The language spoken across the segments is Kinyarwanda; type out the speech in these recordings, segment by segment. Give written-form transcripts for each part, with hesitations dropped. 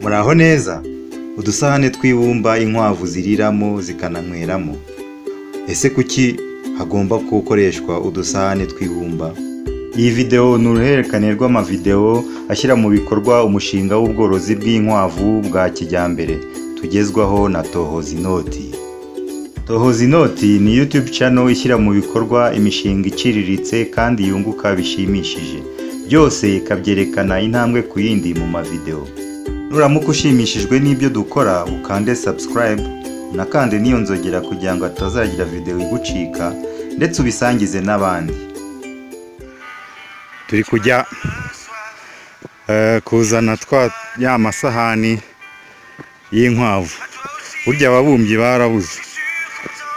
Muraho neza? Udusahane tw'ibumba inkwavu ziriramo zikananyweramo. Ese kuki hagomba gukoreshwa udusahane tw'ibumba? Iyi video ni uruhererekane rw'amavideo ashyira mu bikorwa umushinga w'ubworozi bw'inkwavu bwa kijyambere tugezwaho na Tohoza Inoti. Tohoza Inoti ni YouTube channel ishyira mu bikorwa imishinga iciriritse kandi yunguka bishimishije, byose ikabyerekana intambwe ku yindi mu mavideo. Nuramuka ushimishijwe n'ibyo dukora, ukande subscribe unakande n'iyo nzogera kugira ngo hatazagira video igucika, ndetse ubisangize n'abandi. Turi kujya kuzana twa ya masahani y'inkwavu. Burya ababumbyi barabuze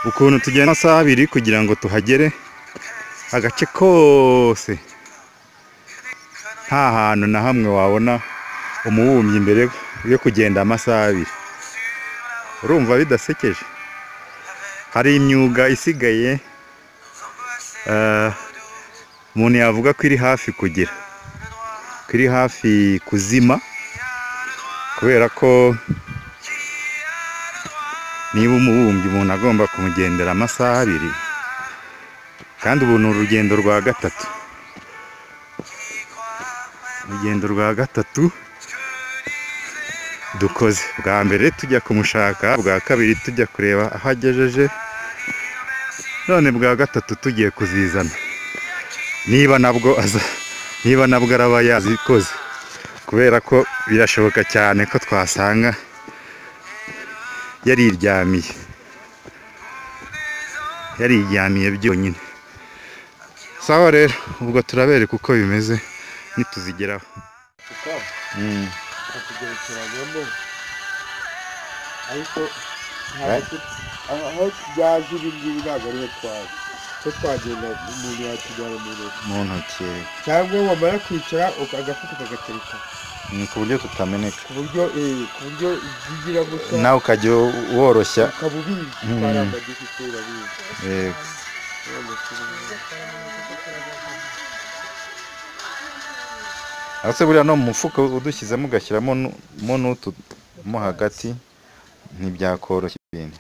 ukuntu tugenda amasaha abiri kugira ngo tuhagere, agace kose nta hantu na hamwe wabona umubumbyi imbere yo kugenda amasaha abiri. Urumva bidasekeje? Hari imyuga isigaye umuntu yavuga ko iri hafi kugira, ko iri hafi kuzima, kubera ko niba umubumbyi umuntu agomba kumugendera amasaha abiri, kandi ubu ni urugendo rwa gatatu, urugendo rwa gatatu dukoze. Bwa mbere tujya kumushaka, bwa kabiri tujya kureba aho agejeje, none bwa gatatu tugiye kuzizana. Niba nabwo aza, niba nabwo araba yazikoze, kubera ko birashoboka cyane ko twasanga yariryamiye, yariryamiye byonyine. Sawa rero, ubwo turabereka uko bimeze nituzigeraho. Ariko aho byaje ibi ngibi ntabwo ariho twaje, ko twagenda umuntu yakijyana mu ntoki, cyangwa wamara kwicara agafuka kagatereka ku buryo tutameneka, ku buryo zigira gutya, nawe ukajya woroshya ukaba ubizi twaramba dufite urabizi. Yego. Ase buriya no mu mufuka udushyizemo ugashyiramo n'utu mo hagati ntibyakoroshya ibintu.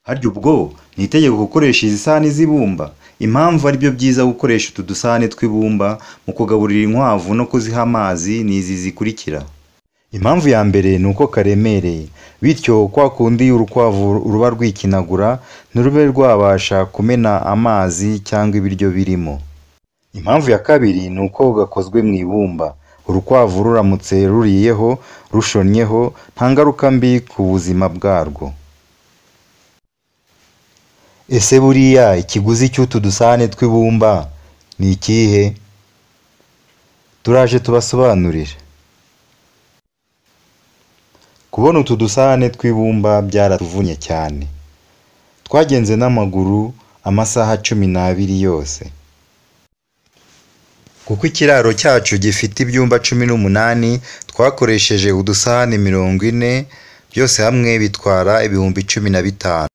Harya ubwo ni itegeko gukoresha izi sahani z'ibumba? Impamvu ari byo byiza gukoresha utu dusahane tw'ibumba mu kugaburira inkwavu no kuziha amazi ni izi zikurikira. Impamvu ya mbere ni uko karemereye, bityo kwa kundi urukwavu ruba rwikinagura ntirube rwabasha kumena amazi cyangwa ibiryo birimo. Impamvu ya kabiri ni uko gakozwe mu ibumba, urukwavu ruramutse ruriyeho rushonnyeho nta ngaruka mbi ku buzima bwarwo. Ese buriya ikiguzi cy'utu dusahane tw'ibumba ni ikihe? Turaje tubasobanurire. Kubona utu dusahane tw'ibumba byaratuvunnye cyane. Twagenze n'amaguru amasaha 12 yose. Kuko ikiraro cyacu gifite ibyumba 18, twakoresheje udusahane 40, byose hamwe bitwara 15,000.